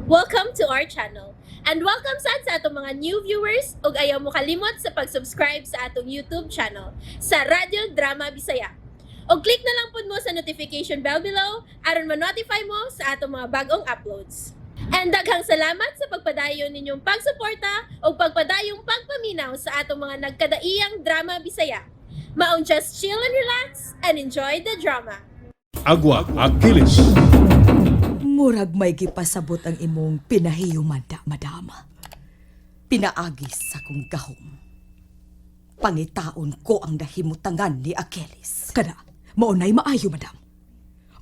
Welcome to our channel. And welcome sad sa atong mga new viewers ug ayaw mo kalimot sa pag-subscribe sa atong YouTube channel sa Radyo Drama Bisaya. Og click na lang pud mo sa notification bell below aron ma-notify mo sa atong mga bagong uploads. And daghang salamat sa pagpadayon ninyong pagsuporta ug pagpadayong pagpaminaw sa atong mga nagkadaiyang drama Bisaya. Maong just chill and relax and enjoy the drama. Agua Achilles. Murag may gipasabot ang imong pinahiyumanda, madama. Pinaagis sa kong gahom. Pangitaon ko ang nahimutangan ni Achilles. Kada, maunay maayo, madam.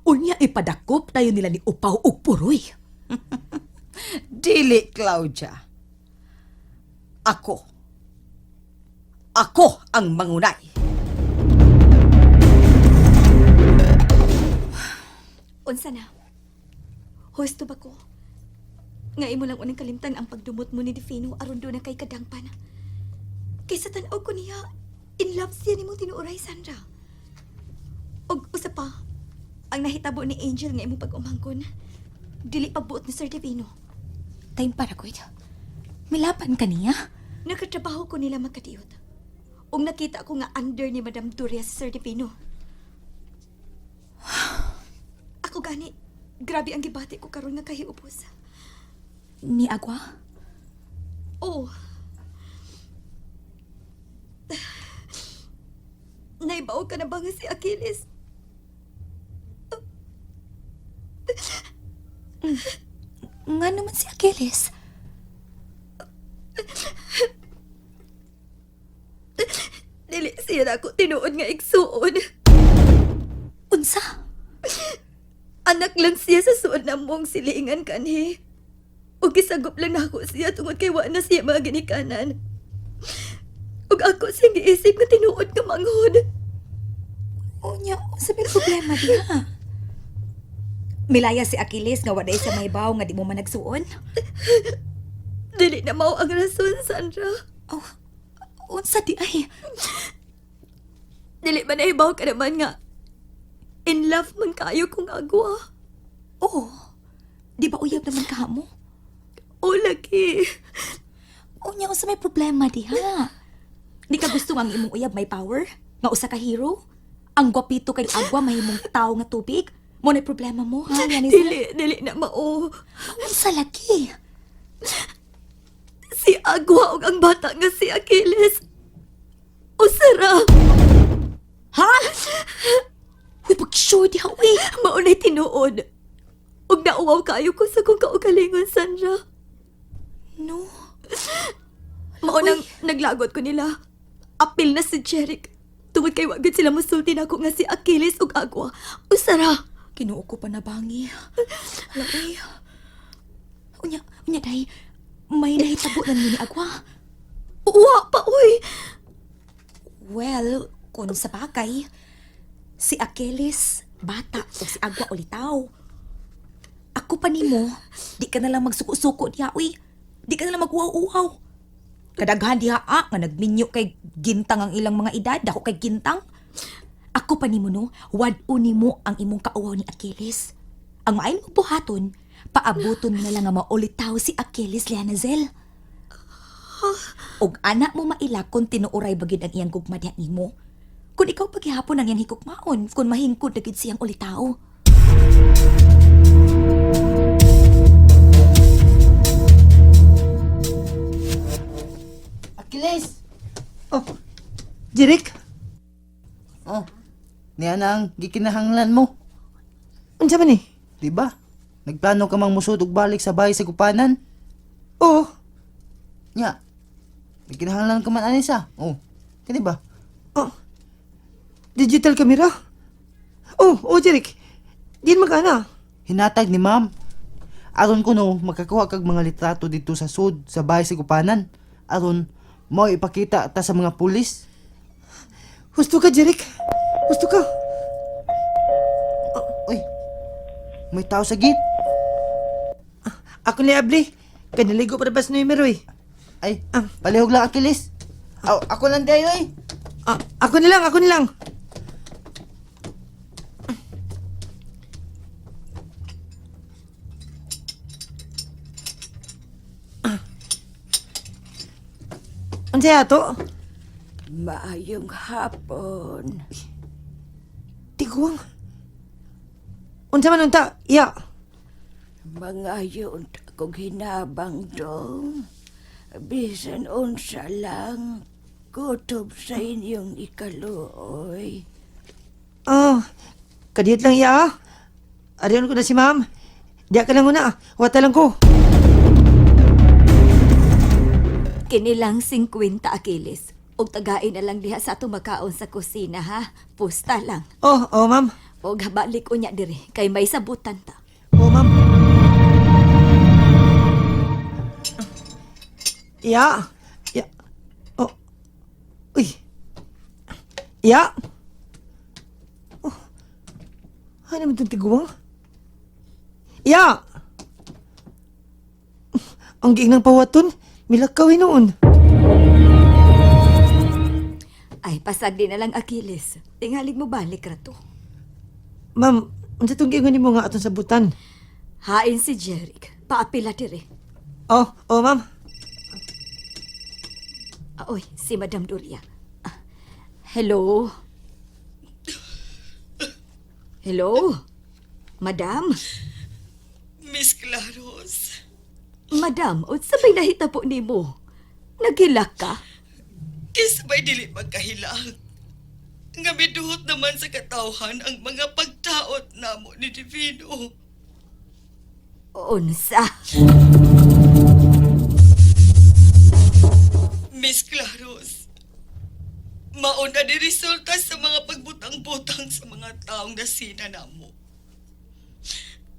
Unya ipadakop tayo nila ni Upaw ug Puroy. Dili, Claudia. Ako. Ako ang mangunay. Unsa na? Husto ba ko? Nga imo lang unang kalimtan ang pagdumot mo ni Defino aron doon na kay kadangpan. Kaysa tan-aw ko niya, in love siya nimo tinuoray, Sandra. Og usa pa, ang nahitabo ni Angel nga imong pag-umangkon, dili pabuot ni Sir Divino. Time para ko ito. Milaban ka niya? Nakatrabaho ko nila magkadiyot. Ug nakita ko nga under ni Madam Duria si Sir Divino. Ako gani, grabe ang gibati ko karon nga kahiubos. Ni Agwa? Oh. Naibaw ka na ba nga si Achilles? Nga naman si Achilles. Dili siya na ako tinuod nga igsuon. Unsa? Anak lang siya sa suod na mong silingan kanhi. Ug gisagop lang nako siya tungod kay wa na siya mga ginikanan. Ug ako siyang giisip nga tinuod nga manghod. Unya, unsa may problema diha? Milaya si Achilles nga waday sa mahibaw nga di mo man nagsuon? Dili na mao ang rason, Sandra. Oh, unsa di ay? Dili ba nahibaw ka naman nga in love man kayo kong agwa. Oh, di ba uyab naman ka mo? O lagi. Unya, unsa may problema diha? Di ka gusto nga ang imong uyab may power? Nga usa ka hero? Ang gwapito kay agwa mahimong tao nga tubig? Mo na problema mo, ha? Yan is Dili, dili na mao. Unsa lagi? Si Agwa ug ang bata nga si Achilles. Usara. Ha? Uy, pag-sure diha, uy. Maunay tinuod. Ug nauwaw kayo ko sa kong kaugalingon, Sandra. No. Maunang naglagot ko nila. Apil na si Jeric. Tungod kay wagad sila musulti nako nga si Achilles ug Agwa. Usara. Kinuo ko pa na bangi. Hala, uy. Unya, unya, day. May nahitabo na ni Agwa. Uwa pa, uy. Well, kung sa bagay, si Achilles, bata, o si Agwa ulitaw. Ako pa nimo, di ka na lang magsuko-suko diha, uy. Di ka na lang mag-uaw-uaw. Kadaghan diha, ah, nga nagminyo kay gintang ang ilang mga edad, ako kay gintang. Ako pa nimo no, wad-o nimo ang imong kauaw ni Achilles. Ang maayo mo buhaton, paabuton mo na lang nga maulitaw si Achilles Leanazel. Og anak mo maila kung tinuoray ba gyud ang iyang gugma diha nimo. Kung ikaw paghihapon ang iyang hikukmaon, kung mahingkod na gyud siyang ulitaw. Achilles! Oh, Jeric, Oh, niya na ang gikinahanglan mo. unsa man ni? Di ba? Nagplano ka mang musud og balik sa bahay sa gupanan. Oh, Nya. Nagkinahanglan ka man ani sa. Oh, kini ba? oh. Digital camera? Oh, oh Jeric. Diin magana. Hinatag ni ma'am. Aron kuno makakuha kag mga litrato dito sa sud sa bahay sa gupanan. Aron mo ipakita ta sa mga pulis. Husto ka, Jeric. Husto ka. Uy, may tao sa gate. Ako ni Abli. Kay naligo pa na ba sa numero eh. Ay, Ah. palihog lang Achilles. Aw, ako lang dayo eh. Ah, ako na lang, ako na lang. Unsay ato? Maayong hapon. Tiguang. Unsa man unta? Iya. Mangayon kog hinabang dong. Bisan unsa lang, kutob sa inyong ikaluoy. Oh, kadiyot lang iya ah. Ariyon ko na si ma'am. Diya ka lang una. Wata lang ko. Kinilang 50, Achilles. Og tagain na lang diha sa atong makaon sa kusina, ha? Pusta lang. Oh, oh ma'am. Og balik unya diri kay may sabutan ta. Oh, ma'am. Iya. Ya. Oh. Uy. Iya. Oh. Ano naman itong tiguang? Iya. Ang giing ng pawaton. Milakaw noon. Ay, pasag di na lang, Achilles. Tingalig mo balik ra to. Ma'am, unsa itong giingon nimo nga atong sabutan? Hain si Jeric. Paapila diri. Oh, oh ma'am. Oy, si Madam Doria. Ah, hello? Hello? Madam? Miss Claros, Madam, unsa may nahitabo nimo? Nagilak ka? kaysa ba'y dili magkahilang? Nga miduhot naman sa katawhan ang mga pagtaot namo ni Divino. Unsa? Miss Claros, mauna ni resulta sa mga pagbutang-butang sa mga taong nasina namo.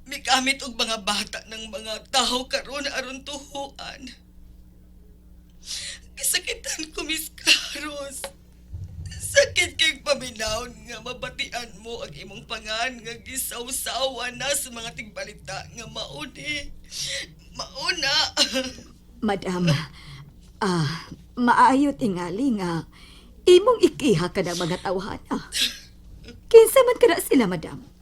Mikamit og mga bata ng mga tao karon aron tuhuan. Kasakitan ko, Miss Claros. Sakit kay paminawon nga mabatian mo ang imong pangan nga gisawsawa na sa mga tigbalita nga mauni. Mauna. Madam, ah, maayo tingali nga imong ikiha ka ng mga tawhana. Kinsa man kana sila, madam?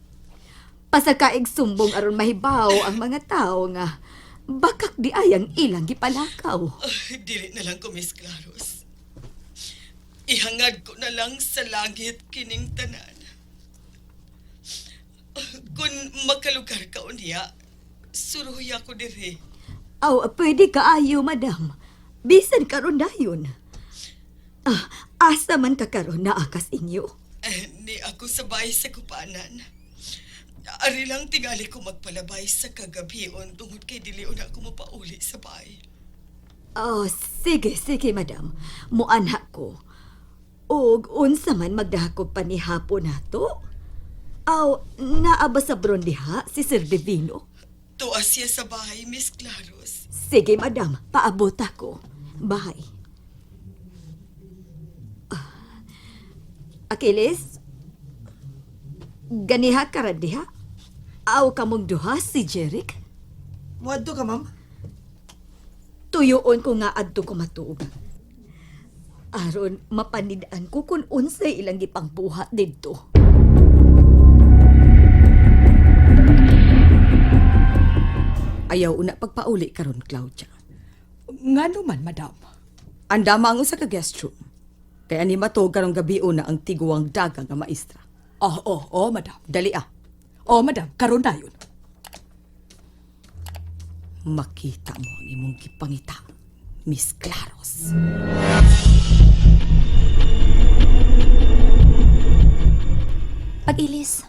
Pasakaig sumbong aron mahibaw ang mga tao nga bakak di ayang ilang gipalakaw. Ay, dili na lang ko, Miss Claros. Ihangad ko na lang sa langit kining tanan. Kung makalugar ka unya, suruya ko diri. Aw, pwede kaayo, madam. Bisan karon dayon. Ah, asa man ka karon naa kas inyo. Eh, ni ako sabay sa kupanan. Ari lang tingali ko magpalabay sa kagabion tungod kay dili na ako mapauli sa bahay. Oh, sige, sige, madam. Muanha ko. Og unsa man magdahakog pa ni hapon nato? Aw, naa ba sa bron diha si Sir Divino? Tuwa siya sa bahay, Miss Claros. Sige, madam. Paabot ako. Bye. Ah. Achilles? Ganiha ka ra diha? Aw kamong duha si Jeric? Muadto ka, ma'am. Tuyoon ko nga adto ko matuog. Aron mapanid-an ko kung unsay ilang gipangbuhat didto. Ayaw una pagpauli karon, Claudia. Ngano man, madam? Andama ang usa ka guest room. Kay ani matuog karong gabi una ang tiguang daga nga maestra. Oh, oh, oh, madam. Dali ah. Oh, madam, karon dayon. Makita mo ang imong gipangita, Miss Claros. Pag-ilis.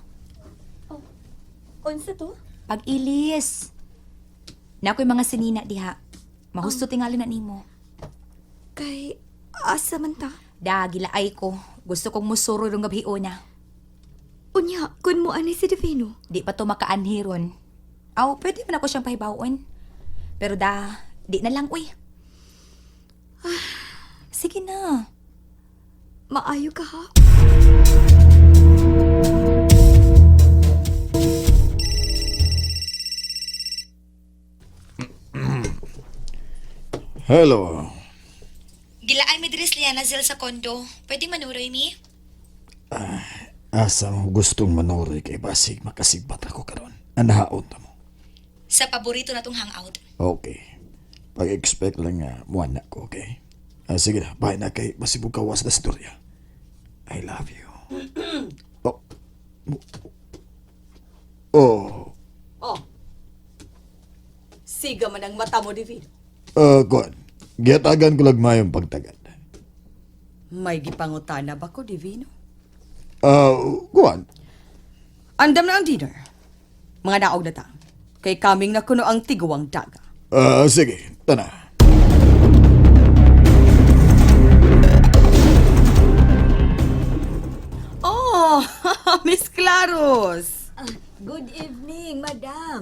Unsa to? Pag-ilis. Na ako'y mga sinina diha. Mahusto tingali na nimo. Kay asa man ta? Da, gilaay ko. Gusto kong musuro rong gabhiona. Unya, kun mo ani si Divino. Di pa to makaanhiron. Aw, pwede man ako siyang pahibawon. Pero da, di na lang, uy. Sige na. Maayo ka ha? Hello. Gilaay mi diri Liana Zil sa kondo. Pwede manuroy mi? Asa mo gustong manuroy kay basig makasigbat ako karon. Anahaon ta mo. Sa paborito na tong hangout. Okay. Pag-expect lang nga muana ko, okay? Ah, sige na, bahay na kay masibog kawas na si Doria. I love you. Oh. Oh. Oh. Siga man ang mata mo, Divino. Kuan. Giyatagan ko lagmayong pagtagad. May gipangutana ba ko, Divino? Kuan. Andam na ang dinner. Mga naog na ta. Kay kaming na kuno ang tiguang daga. Sige, tana. Oh, Miss Claros. Good evening, madam.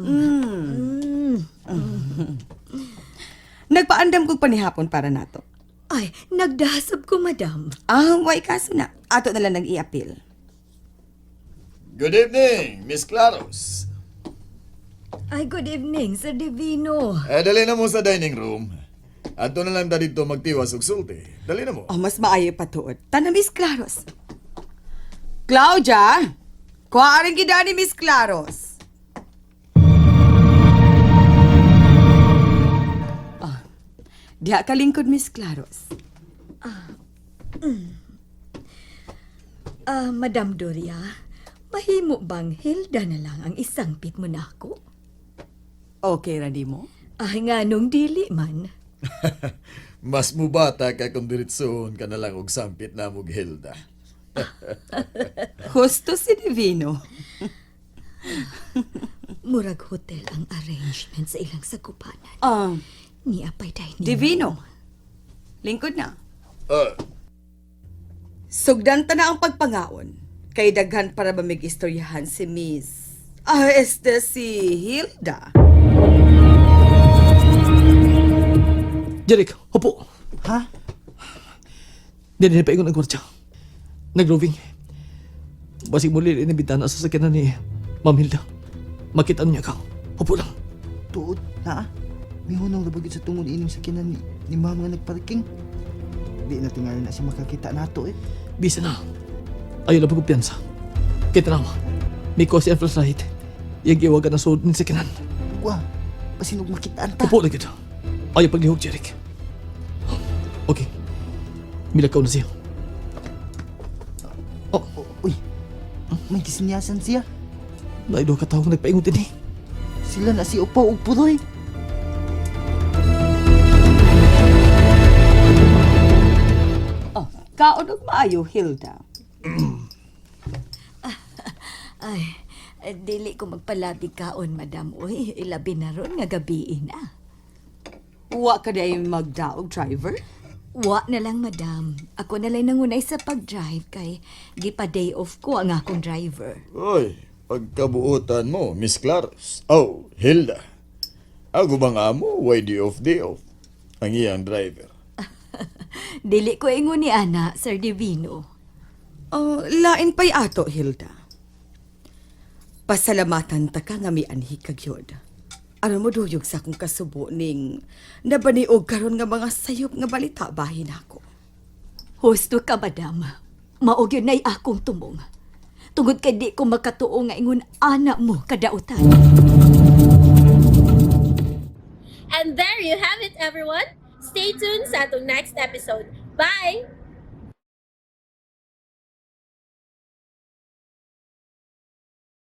Nagpaandam kog panihapon para nato. Ay, nagdasab ko, madam. Ah, way kaso na. Ato na lang nag-i-appeal. Good evening, Miss Claros. Ay, good evening, Sir Divino. Eh, dali na mo sa dining room. Ato na lang ta dito magtiwas og sulti. Dali na mo. Oh, mas maayo pa tuod. Tana, Miss Claros. Claudia! Kuha rin gida ni Miss Claros. Ah, diha ka lingkod, Miss Claros. Ah, Madam Doria, mahimo bang Hilda na lang ang isang pit mo na ako? Okay ra mo? Ay, nga nung dili man. Mas mubata ka kung diretsoon ka na lang og sampit na mog Hilda. Husto si Divino. Murag hotel ang arrangement sa ilang sagupanan. Ah, Ni apay dining Divino. Lingkod na. Ah, Sugdan ta na ang pagpangaon. Kay daghan para ba mig-istoryahan si Miss... Ah, este si Hilda. Jeric, hupo. Ha? Di na paingon ang gwardya. Nag-roving. Basig muli inibitana sa sakyanan ni Ma'am Hilda. Makita niya ka. Hupo lang. Tuod na ah. Mihunong ra bagid sa tungod ining sakyanan ni ma'am nga nagparking. Di na tingali na siya makakita nato eh. Bisa na. Ayaw lang pagkumpiyansa. Kita na May cause and flashlight. Iyang iwagan ang suod ng sakyanan. Wa, basinog makitaan ta. Hupo lang yun. Ayaw paglihok, Jeric. Okay. Milakaw na siya. Oh, Uy, may gisinyasan siya. naido ka taong nagpaingon din eh. Sila na si Upaw ug Puroy. Oh, kaon og maayo, Hilda. Ay, dili ko magpalabi kaon, madam. Uy, ilabi na ron nga gabi na. Wa ka di ay magdaog, driver? Wa na lang, madam. Ako na lang nangunay sa pag-drive kay gipa-day off ko ang akong driver. Oy, pagkabuotan mo, Miss Claros. Oh, Hilda. Ako bang amo, why day off, day off? Ang iyang driver. Dili ko ingon ni ana, Sir Divino. Oh, lain pa'y ato, Hilda. Pasalamatan ta ka nga mianhi ka gyud. Aron mo duyog sa akong kasubo ning nabaniog karon nga mga sayop nga balita bahin ako. Husto ka, madam. Mao gyud na'y akong tumong. Tungod kay di ko makatuo nga ingon ana mo kadautan. And there you have it, everyone. Stay tuned sa atong next episode. Bye!